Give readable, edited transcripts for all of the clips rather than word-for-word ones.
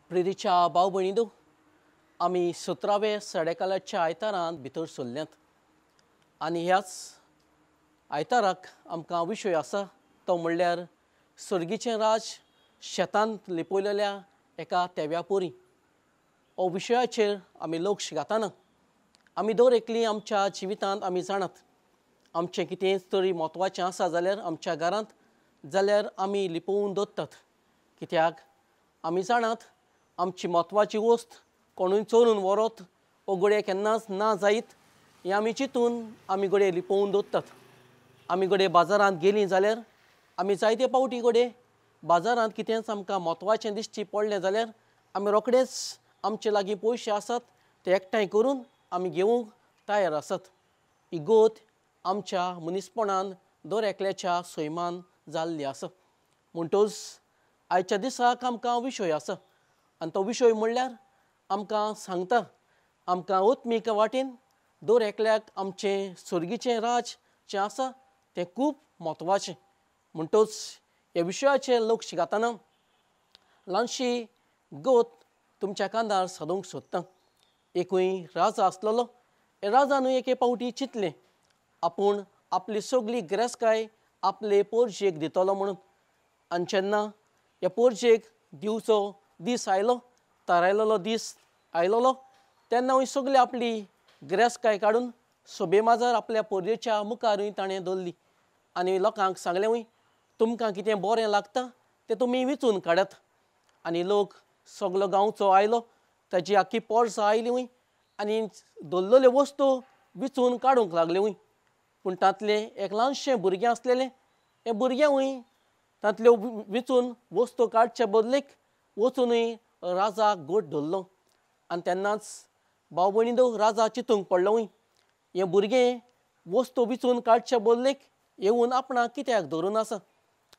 प्रेरीच्या भाव भयणींनो, आमी 17व्या साडेकालाच्या आयतारांत भितर सरल्यात आनी ह्याच आयताराक आमकां विशय आसा तो म्हणल्यार सर्गीचें राज शेतांत लिपयलेल्या एका तेव्या पोरी. हो विशयाचेर आमी लक्ष घालतना आमी दर एकली आमच्या जिवितांत आमी जाणात आमचें कितेंच तरी म्हत्वाचें आसा जाल्यार आमच्या घरांत जाल्यार आमी लिपोवन दवरतात. कित्याक आमी जाणात आमची म्हत्वाची वस्त कोणूय चोरून व्हरत वो घडये केन्नाच ना जायत हें आमी चिंतून आमी घडये लिपोवन दवरतात. आमी घडये बाजारांत गेलीं जाल्यार आमी जायते पावटी घडये बाजारांत कितेंच आमकां म्हत्वाचें दिश्टी पडलें जाल्यार आमी रोखडेच आमचे लागीं पयशे आसात ते एकठांय करून आमी घेवंक तयार आसात. ही गोत आमच्या मनीसपणान दर एकल्याच्या सैमान जाल्ली आसा. म्हणटच आयच्या दिसाक आमकां विशय आसा आनी तो विशय म्हणल्यार आमकां सांगता आमकां आत्मीक वाटेन दर एकल्याक आमचें सर्गीचें राज जें आसा तें खूब म्हत्वाचें. म्हणटच ह्या विशयाचेर लक्ष घालतना ल्हानशी गोत तुमच्या कांदार सादोवंक सोदता. एकूय राजा आसलेलो, ह्या राजानूय एके पावटी चिंतलें आपूण आपली सगळी गिरेस्तकाय आपले पोरजेक दितलो म्हणून. आनी जेन्ना ह्या पोरजेक दिवचो दीस आयलो, थारायलेलो दीस आयलोलो, तेन्ना हूंय सगळी आपली गिरेस्तकाय काडून सोबे माजार आपल्या पोरजेच्या मुखारूय ताणें दवरली आनी लोकांक सांगलें हूंय तुमकां कितें बरें लागता तें तुमी विचून काडात. आनी लोक सगलो गांवचो आयलो, ताजी आख्खी पोरसां आयली हूंय आनी दवरलेल्यो वस्तू विचून काडूंक लागल्यो हूंय. पूण तांतलें एक ल्हानशें भुरगें आसलेलें, हें भुरगें हूंय तांतल्यो विचून वस्तू काडचे बदलेक वचुनूय राजाक गोट धरलो. आनी तेन्नाच भाव भयणींनो राजा चिंतूंक पडलो हूंय हें भुरगें वस्तू विचून काडचे बदलेक येवन आपणाक कित्याक धरून आसा.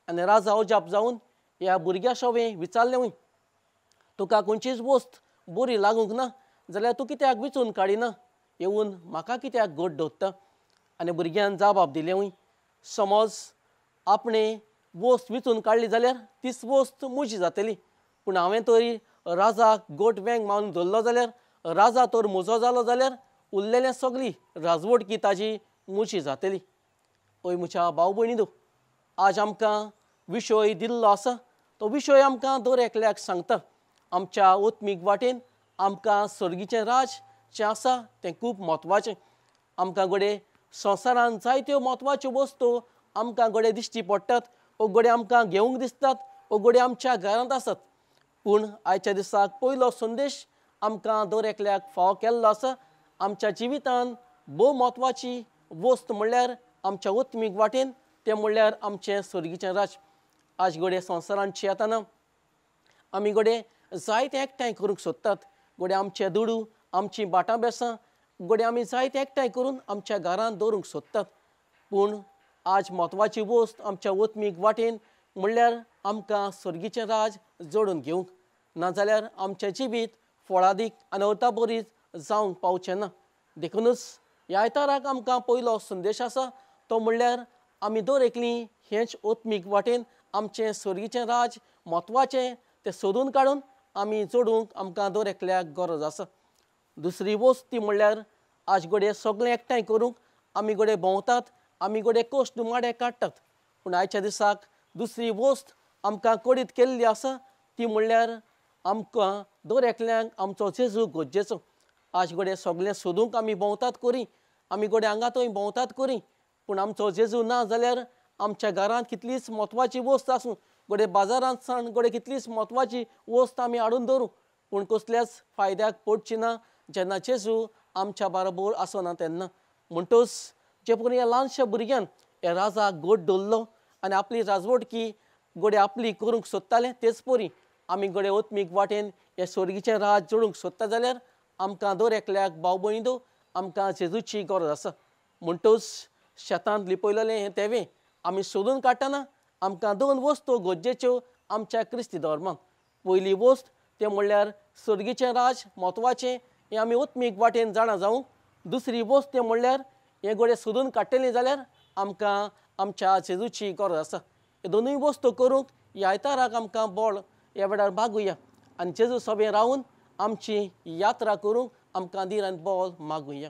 आनी राजा अजाप जावन ह्या भुरग्या सवें विचारलें हूंय तुका खंयचीच वस्त बरी लागूंक ना जाल्यार तूं कित्याक विचून काडिना, येवन म्हाका कित्याक गोट दवरता. आनी भुरग्यान जबाब दिलें हूंय समज आपणें वस्त विचून काडली जाल्यार तीच वस्त म्हजी जातली, पूण हांवें तरी राजाक गोट वेंग मारून धरलो जाल्यार राजा तर म्हजो जालो जाल्यार उरलेलें सगळी राजवटकी ताजी म्हजी जातली. हय म्हज्या भाव भयणींनो, आज आमकां विशय दिल्लो आसा तो विशय आमकां दर एकल्याक सांगता आमच्या आत्मीक वाटेन आमकां सर्गीचें राज जें आसा तें खूब म्हत्वाचें. आमकां घडये संवसारांत जायत्यो म्हत्वाच्यो वस्तू आमकां घडये दिश्टी पडटात वो घडये आमकां घेवंक दिसतात वो घडये आमच्या घरांत आसात, पूण आयच्या दिसाक पयलो संदेश आमकां दर एकल्याक फावो केल्लो आसा. आमच्या जिवितांत भोव म्हत्वाची वस्त म्हणल्यार आमच्या आत्मीक वाटेन तें म्हणल्यार आमचें सर्गीचें राज. आज घडये संवसारांत येतना आमी घडये जायतें एकठांय करूंक सोदतात, घडये आमचे दुडू आमची भाटां बेसां घडये आमी जायतें एकठांय करून आमच्या घरांत दवरूंक सोदतात, पूण आज म्हत्वाची वस्त आमच्या आत्मीक वाटेन म्हणल्यार आमकां सर्गीचें राज जोडून घेवंक, नाजाल्यार आमचें जिवीत फळादीक आनी अर्थाबरीत जावंक पावचें ना. देखूनच ह्या आयताराक आमकां पयलो संदेश आसा तो म्हणल्यार आमी दर एकली हेंच आत्मीक वाटेन आमचें सर्गीचें राज म्हत्वाचें तें सोदून काडून आमी जोडूंक आमकां दर एकल्याक गरज आसा. दुसरी वस्त ती म्हणल्यार आज घडये सगळें एकठांय करूंक आमी घडये भोंवतात, आमी घडये कश्ट माडे काडटात, पूण आयच्या दिसाक दुसरी वस्त आमकां कडीत केल्ली आसा ती म्हणल्यार आमकां दर एकल्याक आमचो जेजू गरजेचो. आज घडये सगळें सोदूंक आमी भोंवतात करी, आमी घडये हांगा थंय भोंवतात करी, पूण आमचो जेजू ना जाल्यार आमच्या घरांत कितलीच म्हत्वाची वस्त आसूं, घडये बाजारांत सावन घडये कितलीच म्हत्वाची वस्त आमी हाडून दवरूं, पूण कसल्याच फायद्याक पडची ना जेन्ना जेजू आमच्या बरोबर आसना तेन्ना. म्हणटच जे पळय ह्या ल्हानशा भुरग्यान ह्या राजाक गोट दवरलो आनी आपली राजवटकी घडये आपली करूंक सोदताले, तेच परी आमी घडये आत्मीक वाटेन हे सर्गीचें राज जोडूंक सोदता जाल्यार आमकां दर एकल्याक भाव भयणींनो आमकां जेजूची गरज आसा. म्हणटच शेतांत लिपयलेलें हें तेवें आमी सोदून काडटना आमकां दोन वस्तू गरजेच्यो आमच्या क्रिस्ती धर्मांत. पयली वस्त तें म्हणल्यार सर्गीचें राज म्हत्वाचें हें आमी आत्मीक वाटेन जाणा जावंक, दुसरी वस्त तें म्हणल्यार हें घडये सोदून काडटलें जाल्यार आमकां आमच्या जेजूची गरज आसा. हे दोनूय वस्तू करूंक ह्या आयताराक आमकां बळ ह्या वेळार मागुया. आनी जेजू सभें रावन आमची यात्रा करूंक आमकां धीर आनी बळ मागुया.